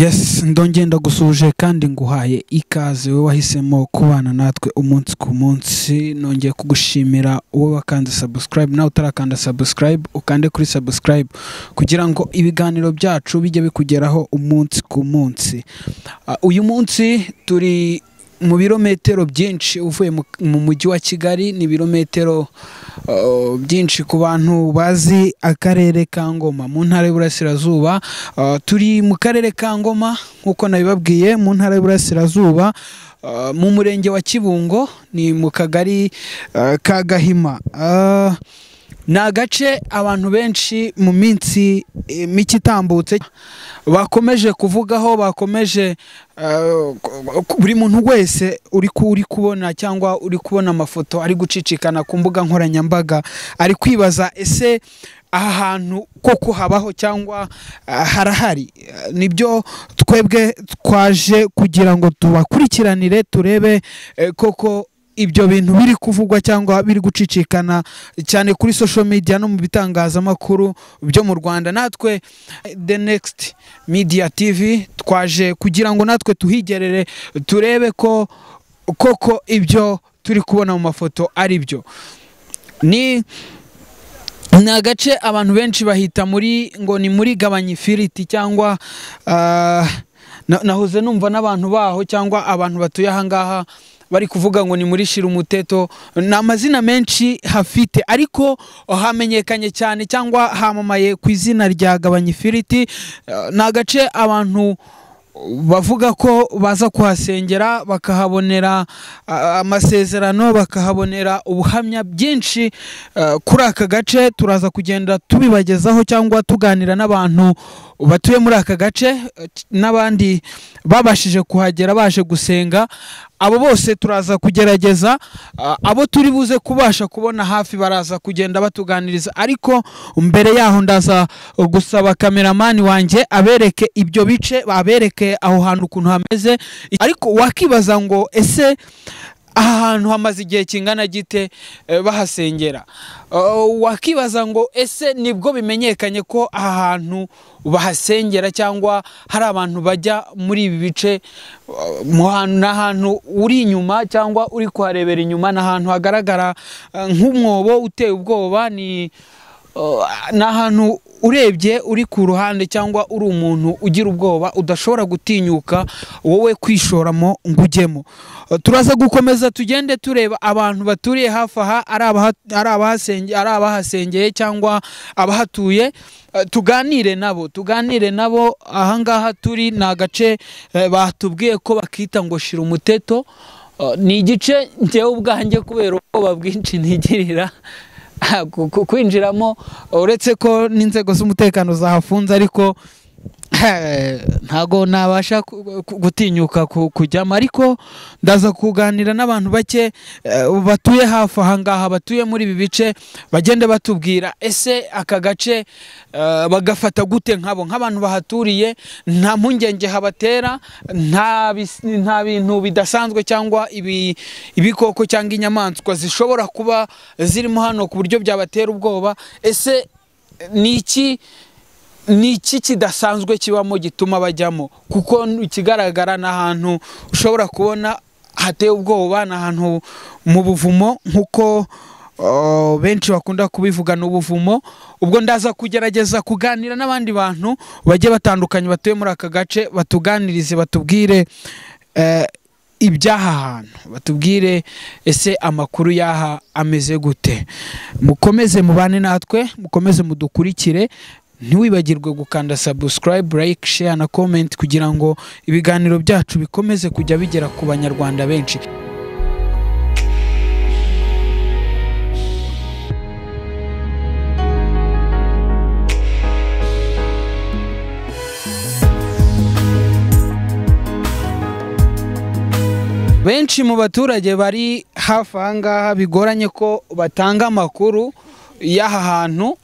Yes, ndongenda gusuje kandi nguhaye ikaze wowe wahisemo kubana natwe umunsi ku munsi. Nongeye kugushimira wowe wakanze subscribe, nawe utarakanda subscribe ukande kuri subscribe kugira ngo ibiganiro byacu bijye bikugeraho umunsi ku munsi. Uyu munsi turi mu birometero byinshi uvuye mu mujyi wa Kigali. Ni ibirometero byinshi ku bantu bazi akarere ka Ngoma mu ntara y'Iburasirazuba. Turi mu karere ka Ngoma nkuko nabibabwiye, mu ntara y'Iburasirazuba, mu murenge wa Kibungo, ni mu kagari ka Gahima. Ni agace abantu benshi mu minsi mike itambutse bakomeje kuvugaho, bakomeje buri muntu wese uri kubona cyangwa uri kubona amafoto ari gucicikana ku mbuga nkoranyambaga ari kwibaza ese aha hantu koko habaho cyangwa harahari. Nibyo twebwe twaje kugira ngo tubakurikiranire turebe koko ibyo bintu biri kuvugwa cyangwa biri gucicikana cyane kuri social media no mu bitangazamakuru byo mu Rwanda. Natwe The Next Media TV twaje kugira ngo natwe tuhigerere turebe ko koko ibyo turi kubona mu mafoto ari byo. Ni agace abantu benshi bahita muri ngo ni muri Gabanyifiriti, cyangwa nahoze numva n'abantu baho cyangwa abantu batuye aha ngaha bari kuvuga ngo ni muri Shirumuteto. Ni amazina menshi hafite, ariko hamenyekanye cyane cyangwa hamamaye ku izina rya Gabanyifiriti. Ni agace abantu bavuga ko baza kuhasengera bakahabonera amasezerano, bakahabonera ubuhamya byinshi kuri aka gace. Turaza kugenda tubibagezaho cyangwa tuganira n'abantu batuye muri aka gace n'abandi babashije kuhagera baje gusenga. Abo bose turaza kugerageza, abo turi buze kubasha kubona hafi baraza kugenda batuganiriza. Ariko mbere yaho ndaza gusaba kameramani wanjye abereke ibyo bice, abereke aho hantu ukuntu hameze. Ariko wakibaza ngo ese aha hantu hamaze igihe kingana gite bahasengera? Wakibaza ngo ese nibwo bimenyekanye ko aha hantu bahasengera cyangwa hari abantu bajya muri ibi bice? Mu hantu n'ahantu uri inyuma cyangwa uri kuharebera inyuma n'ahantu hagaragara nk'umwobo uteye ubwoba. Ni n'ahantu urebye uri ku ruhande cyangwa uri umuntu ugira ubwoba udashobora gutinyuka wowe kwishoramo ngo ujyemo. Turaza gukomeza tugende tureba abantu baturiye hafi aha, ari abahasengeye cyangwa abahatuye, tuganire nabo, tuganire nabo. Aha ngaha turi ni agace batubwiye ko bakita ngo Shirumuteto. Ni igice njyewe ubwanjye kubera ubwoba bwinshi ntigirira kwinjiramo, uretse ko n'inzego z'umutekano zahafunze, ariko ntago nabasha gutinyuka kujyamo. Ariko ndaza kuganira n'abantu bake batuye hafi aha ngaha, batuye muri ibi bice, bagende batubwira ese aka gace bagafata gute nkabo nk'abantu bahaturiye. Nta mpungenge habatera, nta bintu bidasanzwe cyangwa ibikoko cyangwa inyamaswa zishobora kuba zirimo hano ku buryo byabatera ubwoba. Ese ni iki kidasanzwe kibamo gituma bajyamo? Kuko ikigaragara ni ahantu ushobora kubona hateye ubwoba, ni ahantu mu buvumo nkuko benshi bakunda kubivuga, ni ubuvumo. Ubwo ndaza kugerageza kuganira n'abandi bantu bagiye batandukanye batuye muri aka gace, batuganirize, batubwire ibyaha hantu, batubwire ese amakuru yaha ameze gute. Mukomeze mubane natwe, mukomeze mudukurikire. Ntiwibagirwe gukanda subscribe, like, share na comment kugira ngo ibiganiro byacu bikomeze kujya bigera ku banyarwanda benshi. Benshi mu baturage bari hafi aha ngaha bigoranye ko batanga amakuru y'aha hantu,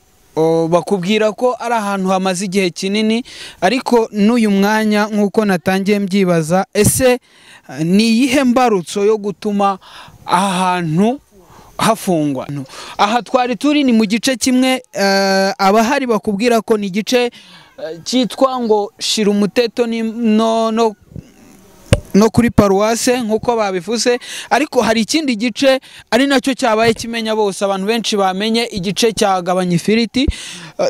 bakubwira ko ari ahantu hamaze igihe kinini. Ariko n'uyu mwanya nk'uko natangiye mbyibaza, ese ni iyihe mbarutso yo gutuma aha hantu hafungwa. Aha twari turi ni mu gice kimwe, abahari bakubwira ko ni igice cyitwa ngo shira umuteto ni no kuri paruwase nkuko babivuze, ariko hari ikindi gice ari nacyo cyabaye kimenya bose, abantu benshi bamenye igice cyagabanya ifiriti.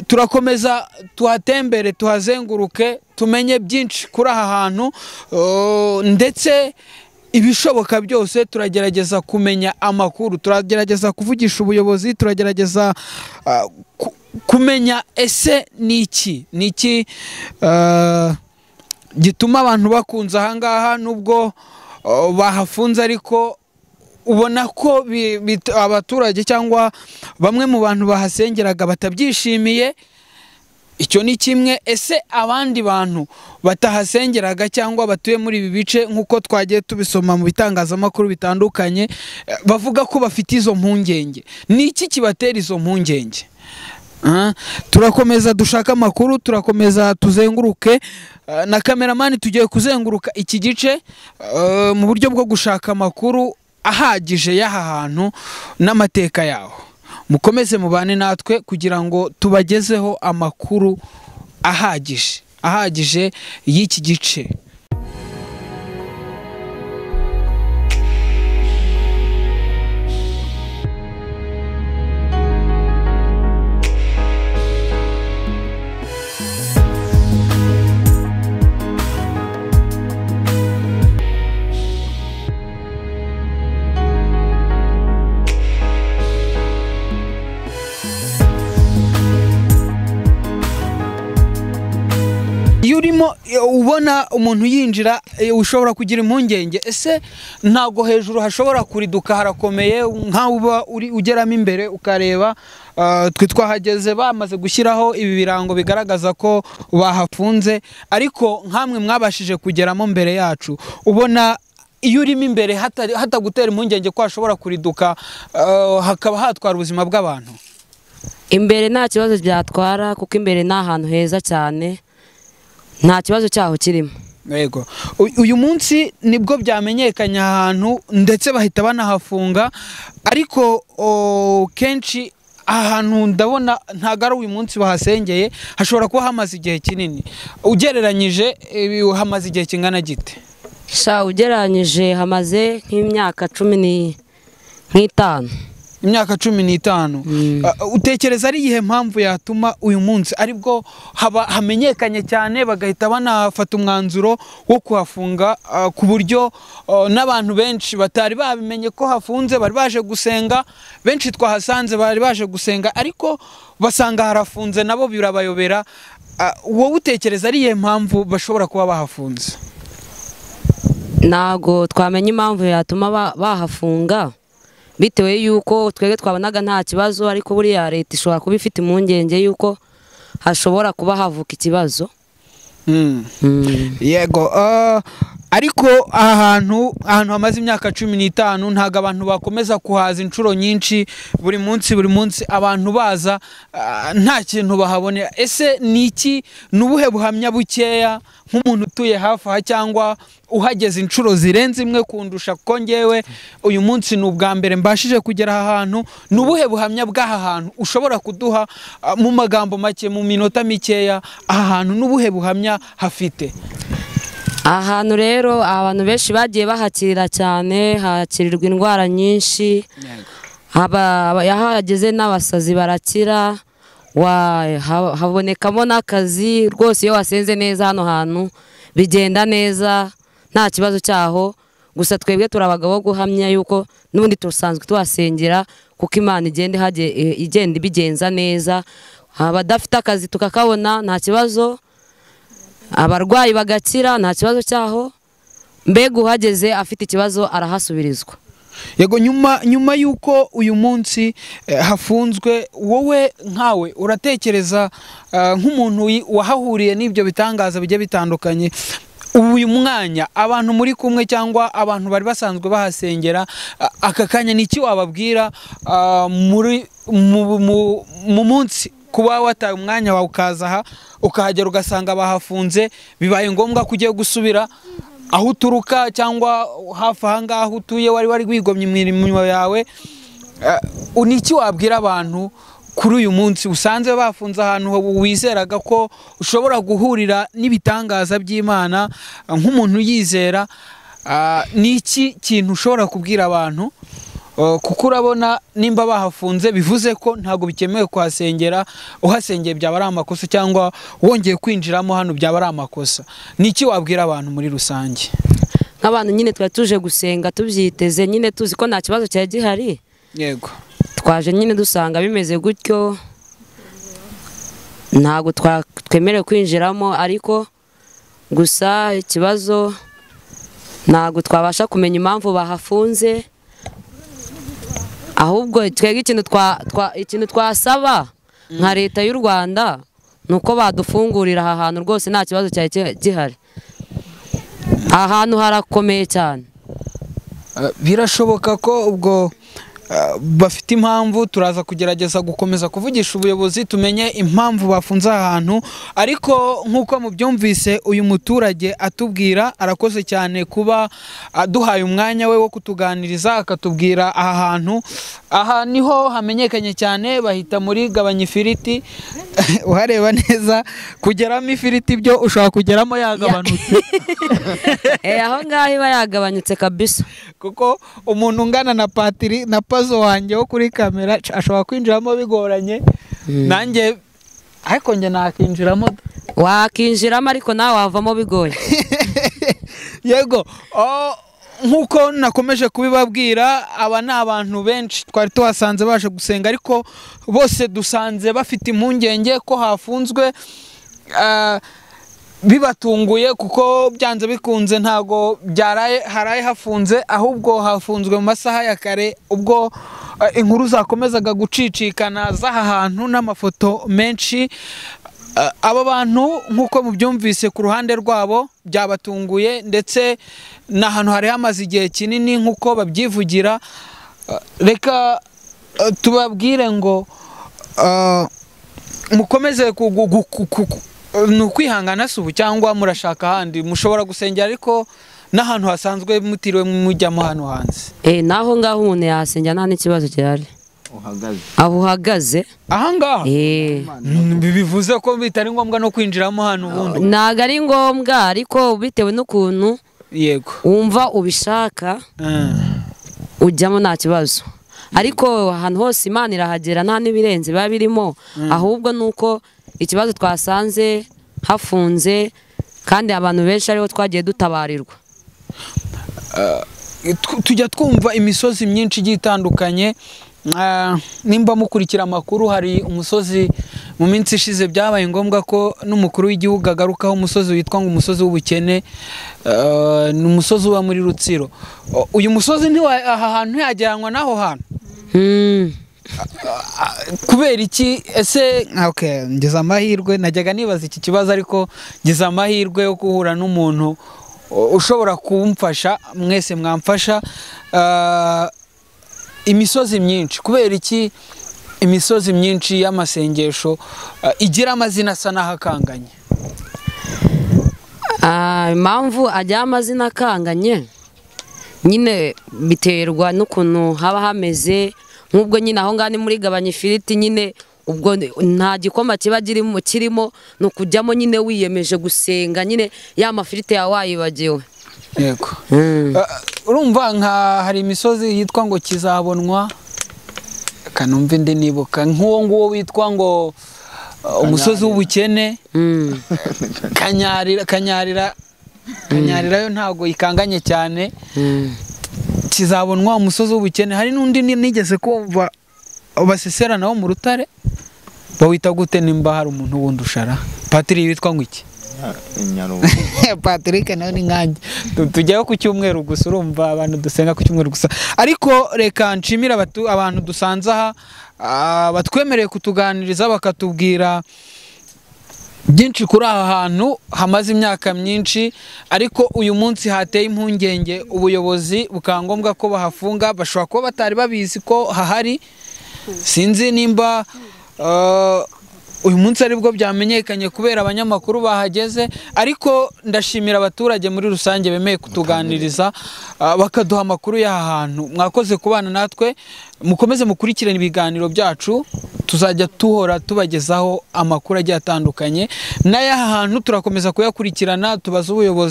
Turakomeza tuhatembere, tuhazenguruke, tumenye byinshi kuri aha hantu, ndetse ibishoboka byose turagerageza kumenya amakuru, turagerageza kuvugisha ubuyobozi, turagerageza kumenya ese niki niki gituma abantu bakunze ahangaha nubwo bahafunze, ariko ubona ko abaturage cyangwa bamwe mu bantu bahasengeraga batabyishimiye. Icyo ni kimwe. Ese abandi bantu batahasengeraga cyangwa batuye muri ibi bice nkuko twagiye tubisoma mu bitangazamakuru bitandukanye bavuga ko bafite izo mpungenge, ni iki kibatera izo mpungenge? Turakomeza dushaka amakuru, turakomeza tuzenguruke na kameramani, tugiye kuzenguruka iki gice mu buryo bwo gushaka amakuru ahagije y'aha hantu n'amateka yaho. Mukomeze mubane natwe kugira ngo tubagezeho amakuru ahagije y'iki gice. Iyo urimo ubona umuntu yinjira ushobora kugira impungenge, ese ntago hejuru hashobora kuriduka harakomeye nkaho uba uri ugeramo imbere ukareba? Twe twahageze bamaze gushyiraho ibi birango bigaragaza ko bahafunze, ariko nkamwe mwabashije kugeramo mbere yacu, ubona iyo urimo imbere hatagutera impungenge ko hashobora kuriduka hakaba hatwara ubuzima bw'abantu? Imbere nta kibazo byatwara kuko imbere ni ahantu heza cyane, nta kibazo cyaho kirimo. Yego, uyu munsi nibwo byamenyekanye ahantu ndetse bahita banahafunga, ariko kenshi ahantu ndabona ntago ari uyu munsi bahasengeye, hashobora kuba hamaze igihe kinini. Ugereranyije hamaze igihe kingana gite? Sha, ugereranyije hamaze nk'imyaka 15. Imyaka 15. Utekereza ari iyihe mpamvu yatuma uyu munsi aribwo hamenyekanye cyane bagahita banafata umwanzuro wo kuhafunga, ku buryo n'abantu benshi batari babimenye ko hafunze bari baje gusenga, benshi twahasanze bari baje gusenga ariko basanga harafunze nabo birabayobera. Wowe utekereza ari iyihe mpamvu bashobora kuba bahafunze? Ntago twamenye impamvu yatuma bahafunga bitewe yuko twebwe twabonaga nta kibazo, ariko buriya leta ishobora kuba ifite impungenge yuko hashobora kuba havuka ikibazo. Yego, ariko ahantu hamaze imyaka 15 ntago abantu bakomeza kuhaza inshuro nyinshi buri munsi abantu baza nta kintu bahabonera. Ese niki nubuhe buhamya bukeya nk'umuntu utuye hafi aha cyangwa uhageze inshuro zirenze imwe kundusha, kuko ngewe uyu munsi ni ubwa mbere mbashije kugera aha hantu, nubuhe buhamya bw'aha hantu ushobora kuduha mu magambo make, mu minota mikeya, aha hantu nubuhe buhamya hafite? Ahantu rero abantu benshi bagiye bahakirira cyane, hakirirwa indwara nyinshi, yahageze n'abasazi barakira, habonekamo n'akazi rwose. Iyo wasenze neza hano hantu bigenda neza nta kibazo cyaho. Gusa twebwe turabagabo guhamya yuko n'ubundi tusanzwe tuhasengera kuko Imana igenda ibigenza neza. Abadafite akazi tukakabona nta kibazo, abarwayi bagakira nta kibazo cyaho, mbega uhageze afite ikibazo arahasubirizwa. Yego, nyuma yuko uyu munsi hafunzwe, wowe nkawe uratekereza nk'umuntu wahahuriye n'ibyo bitangaza bijye bitandukanye, uyu mwanya abantu muri kumwe cyangwa abantu bari basanzwe bahasengera aka kanya ni iki wababwira muri mu munsi kuba wataye umwanya wawe ukaza aha ukahagera ugasanga bahafunze, bibaye ngombwa ko ugiye gusubira aho uturuka cyangwa hafi aha ngaha utuye wari wigomye imirimo yawe, Ni iki wabwira abantu kuri uyu munsi usanze bafunze ahantu wizeraga ko ushobora guhurira n'ibitangaza by'Imana nk'umuntu yizera? Ni iki kintu ushobora kubwira abantu? Kuko urabona nimba bahafunze bivuze ko ntabwo bikemewe kuhasengera, uhasengeye byaba ari amakosa cyangwa wongeye kwinjiramo hano byaba ari amakosa. Ni iki wabwira abantu muri rusange? Nk'abantu nyine twari tuje gusenga tubyiteze nyine tuzi ko nta kibazo cyari gihari. Yego. Twaje nyine dusanga bimeze gutyo, ntabwo twemerewe kwinjiramo, ariko gusa ikibazo ntabwo twabasha kumenya impamvu bahafunze. Ahubwo twebwe ikintu twasaba nka leta y'u Rwanda nuko badufungurira aha hantu rwose nta kibazo cyari gihari. Aha hantu harakomeye cyane. Birashoboka ko ubwo bafite impamvu, turaza kugerageza gukomeza kuvugisha ubuyobozi tumenye impamvu bafunze aha hantu. Ariko nk'uko mubyumvise uyu muturage atubwira, arakoze cyane kuba aduhaye umwanya we wo kutuganiriza akatubwira aha hantu. Aha niho hamenyekanye cyane, bahita muri Gabanya Ifiriti. Uhareba neza kugeramo ifiriti byo ushobora kugeramo yagabanutse. Aho ngaho iba yagabanyutse kabisa, kuko umuntu ungana na Patiri na Pazo wanjye wo kuri kamera ashobora kwinjiramo bigoranye. Nanjye ariko njye nakinjiramo. Wakinjiramo ariko nawe wavamo bigoye. Yego. Nkuko nakomeje kubibabwira, aba ni abantu benshi twari tuhasanze baje gusenga, ariko bose dusanze bafite impungenge ko hafunzwe. Bibatunguye kuko byanze bikunze ntago byaraye haraye hafunze, ahubwo hafunzwe mu masaha ya kare ubwo inkuru zakomezaga gucicikana z'aha hantu n'amafoto menshi. Aba bantu nkuko mubyumvise ku ruhande rwabo byabatunguye, ndetse n'ahantu hari hamaze igihe kinini nkuko babyivugira. Reka tubabwire ngo mukomeze ni ukwihangana subu cyangwa murashaka ahandi mushobora gusengera, ariko n'ahantu hasanzwe mutiriwe mujyamo hano hanze. Naho ngaho umuntu yasengera nta n'ikibazo gihari. Aho uhagaze aha ngaha bivuze ko bitari ngombwa no kwinjiramo hano ubundi. Ntabwo ari ngombwa, ariko bitewe n'ukuntu yego wumva ubishaka ujyamo nta kibazo. Ariko ahantu hose Imana irahagera nta n'ibirenze biba birimo, ahubwo nuko ikibazo twasanze hafunze kandi abantu benshi ariho twagiye dutabarirwa. Tujya twumva imisozi myinshi igiye itandukanye. Nimba mukurikira amakuru, hari umusozi mu minsi ishize byabaye ngombwa ko n'umukuru w'igihugu agarukaho, umusozi witwa ngo umusozi w'ubukene. Ni umusozi uba muri Rutsiro. Uyu musozi aha hantu ntiyajyanwa n'aho hantu. Kubera iki ese? Okay, ngize amahirwe, najyaga nibaza iki kibazo, ariko ngize amahirwe yo guhura n'umuntu ushobora kumfasha, mwese mwamfasha. Imisozi myinshi, kubera iki imisozi myinshi y'amasengesho igira amazina asa n'ahakanganye? Impamvu ajya amazina akanganye nyine biterwa n'ukuntu haba hameze. Nk'ubwo nyine aho ngaho ni muri Gabanya Ifiriti nyine, ubwo nta gikoma kiba kirimo, ni ukujyamo nyine wiyemeje gusenga nyine ya mafiriti yawe wayibagiwe. Yego. Urumva nka hari imisozi yitwa ngo Kizabonwa, kanumva indi nibuka nk'uwo nguwo witwa ngo umusozi w'ubukene. Kanyarira, Kanyarira, Kanyarira yo ntago ikanganye cyane. Kizabonwa, umusozi w'ubukene. Hari n'undi nigeze kumva basesera nawo mu Rutare, bawita gute nimba hari umuntu wundi ushara? Patiri witwa ngo iki? Patrick nawe ni nkanjye, tujyayo ku cyumweru gusa, urumva abantu dusenga ku cyumweru gusa. Ariko reka nshimire abantu dusanze aha batwemereye kutuganiriza bakatubwira byinshi kuri aha hantu hamaze imyaka myinshi, ariko uyu munsi hateye impungenge ubuyobozi bukaba ngombwa ko bahafunga. Bashobora kuba batari babizi ko hahari, sinzi nimba Uyu munsi aribwo byamenyekanye kubera abanyamakuru bahageze, ariko ndashimira abaturage muri rusange bemeye kutuganiriza, bakaduha amakuru y'aha hantu. Mwakoze kubana natwe, mukomeze mukurikirane ibiganiro byacu, tuzajya tuhora tubagezaho amakuru agiye atandukanye n'ay'aha hantu turakomeza kuyakurikirana, tubaza ubuyobozi.